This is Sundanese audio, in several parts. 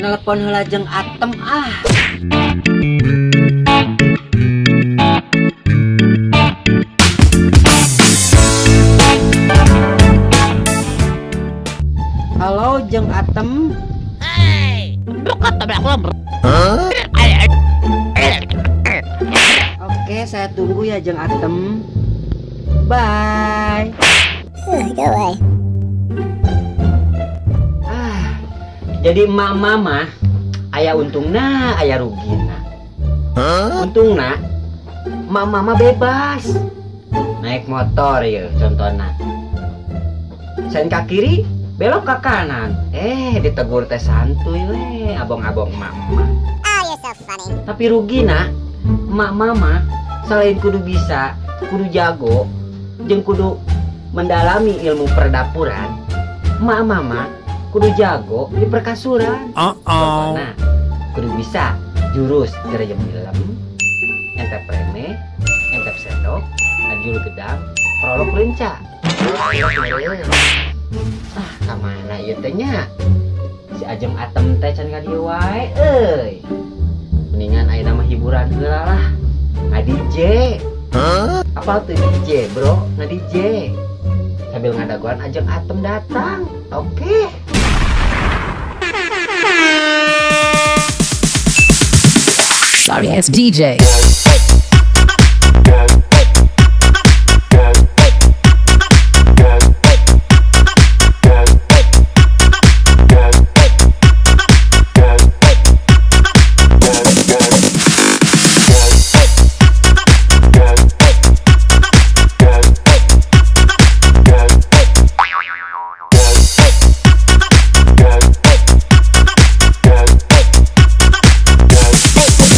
Nelpon heula jeung Atem ah. Halo jeung Atem. Oke, saya tunggu ya jeung Atem. Bye. Jadi emak-emak mah aya untungna, aya rugina. Untungna, emak-emak mah bebas. Naik motor ya contohna. Sen ke kiri, belok ke kanan. Ditegur teh santuy we, abong-abong emak-emak. Oh, you're so funny. Tapi rugina, emak-emak mah selain kudu bisa, kudu jago, jeung kudu mendalami ilmu perdapuran, emak-emak mah kudu jago di perkasuran. Contohna, kudu bisa jurus gerejem film, entep reme, entep sendok, ajul gedang, prolog renca. Ah, kamana ieu teh nya? Si Ajeng Atem teh can ka dieu wae euy. Mendingan ayeuna mah hiburan heula lah. Nga-DJ. Apal tuh DJ, bro? Nga-DJ. Sambil ngadagoan Ajeng Atem datang. Oke. Sorry ass DJ.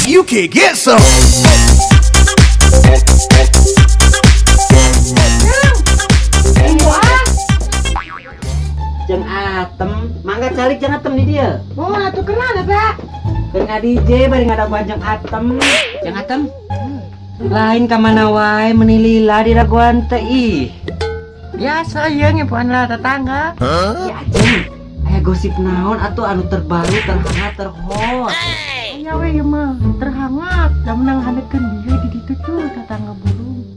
You can get some. Jeung Atem, mangga calik jeung Atem di dieu. Mau atuh kenal Pak? Keur nga-DJ bari ngadagoan jeung Atem. Jeung Atem. Lain ka mana wae meuni lila di dagoan teh ih. Biasa ieu ngepoan lah tetangga. Ya Ajeng, aya gosip naon atuh anu terbaru, terhangat, terhot. Ya we ieu mah terhangat, da menang hanekeun bieu di ditu tuh tetangga burung.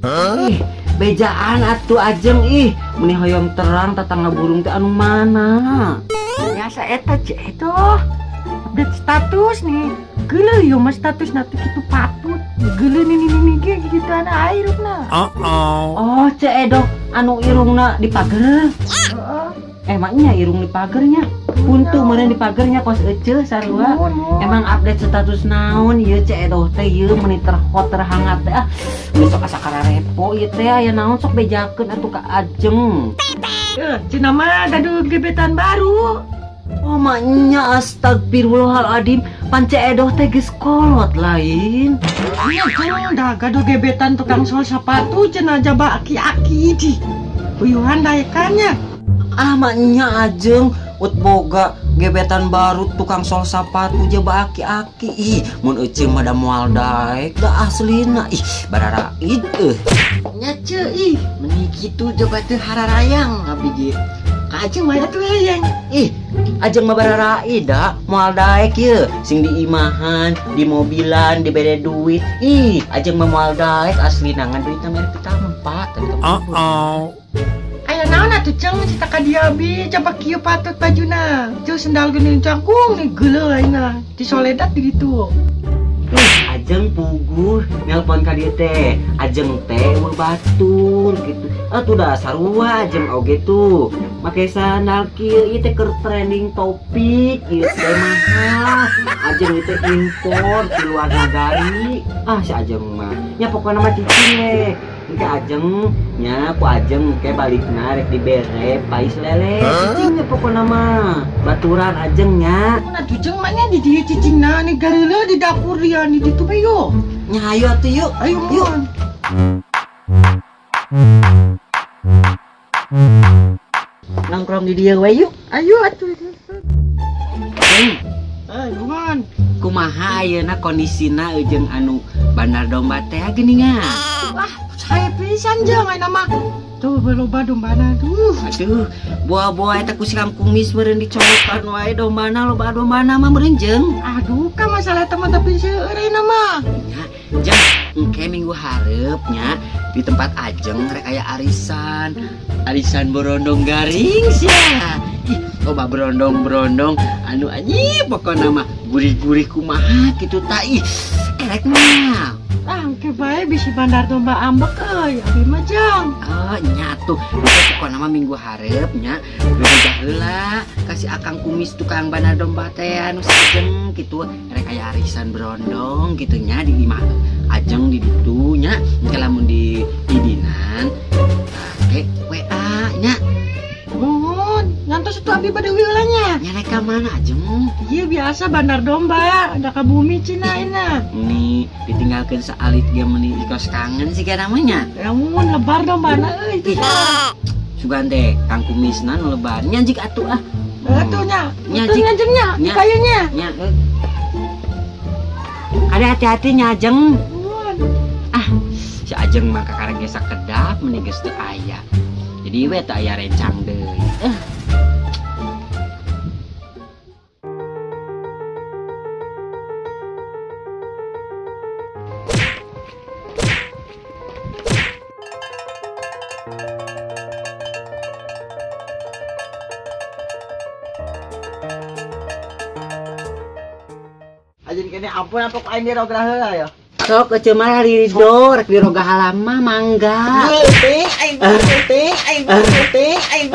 Ih, bejaan atuh Ajeng ih, meuni hoyong terang tetangga burung teh anu mana? Biasa eta cek itu. Update status nih. Geuleuh ieu mah status na teh kitu patut. Geuleuh nih nih nih ge kitu ana airupna. Oh, Cek Edo anu irungna di pager. Heeh. Emangnya irung di pagernya? Untung meureun di pagernya kos eceu sarua. Emang update status naon ieu Cek Edo teh ieu meuni terhot terhangat teh ah. Geus sok asa kararepo ieu teh aya naon sok bejakeun atuh ka Ajeng. Cenah mah gaduh gebetan baru. Oh maknya astagfirullahaladzim, pan Cek Edo teh geus kolot lain. Iya jeng, dah gaduh gebetan tukang sol sepatu cenah jaba aki-aki di. Uyuhan daekannya. Ah maknya Ajeng ut boga gebetan baru tukang sol sepatu jaba aki-aki. Ih, mun euceung mah da moal daek da aslina. Ih, bararaid euy. Nya ceu ih, meuni kitu jaba teu hararayang abdi ge. Ka Ajeng mah atuh hayang. Ih, Ajeng mah bararaid da moal daek ye, sing diimahan, di mobilan, dibere duit. Ih, Ajeng mah moal daek aslina ngan duitna mere pitampa. Aya naon atuh ceng cita ka dia bi coba kieu patut bajuna. Jeung sendal geuning cangkung nih geuleuh aingna. Di soledat di ditu. Ajeng puguh nelpon ka dieu teh. Ajeng teh eueuh batur gitu. Atuh da sarua Ajeng oge tuh. Make sandal kieu ieu teh keur trending topik ieu teh mahal. Ajeng ieu teh impor di luar nagari. Ah si Ajeng mah. Nya pokona mah cicing we. Engke Ajeng nya ku Ajeng engke balikna rek dibere pais lele. Cicing we pokona mah. Baturan Ajeng nya. Mun atuh jeung mah nya di dieu cicingna nih gareuleuh di dapur dia nih ditu bae yo. Nya hayu atuh yuk. Ayo yuk. Nongkrong di dieu we yuk. Ayo atuh. Nuhun. Kumaha ayeuna kondisina jeung anu Bandar Domba teh geuningan? Wah, saya pisan jeung ayeuna mah. Tuh loba dombana tuh. Aduh, buah-buah eta ku si Kang Kumis meureun dicolokan wae dombana loba dombana mah meureun jeung. Aduh, ka masalah teman tapi seueur ayeuna mah. Nya, jeng engke minggu hareup nya di tempat Ajeng rek aya arisan. Arisan borondong garing sia. Ih, loba berondong-berondong anu anjing pokona mah gurih-gurih kumaha kitu ta ih. Erek mah. Ah, engke bae bisi bandar domba ambek euy, abi mah jang. Oh, nya tuh. Pokona mah minggu hareup nya bebeja heula kasih Akang Kumis tukang bandar domba teh anu sajeng kitu rek aya arisan berondong kitu nya di imah Ajeng di ditu nya engke lamun di idinan ke WA nya. Nuhun, ngantos itu abi bade heula nya. Nya rek ka mana Ajeng? Iya biasa bandar domba, ada ka bumi Cina ina. Nih ditinggalkeun saalit ge meuni kos kangen sih namanya. Ya mun lebar dombana euy itu. Sugan teh Kang Kumisna nu lebar nya jik atuh ah. Atuh nya. Nya jik nya, kayunya. Nya. Ada hati-hati nya Ajeng. Ah, si Ajeng mah kakarek ge sakedap meuni geus teu aya. Jadi we teu aya rencang deui. Ajin kene ampun apa ku aing diroga heula ya. Sok eceu mah ridho rek diroga halama mangga. Geuting aing geuting aing geuting aing.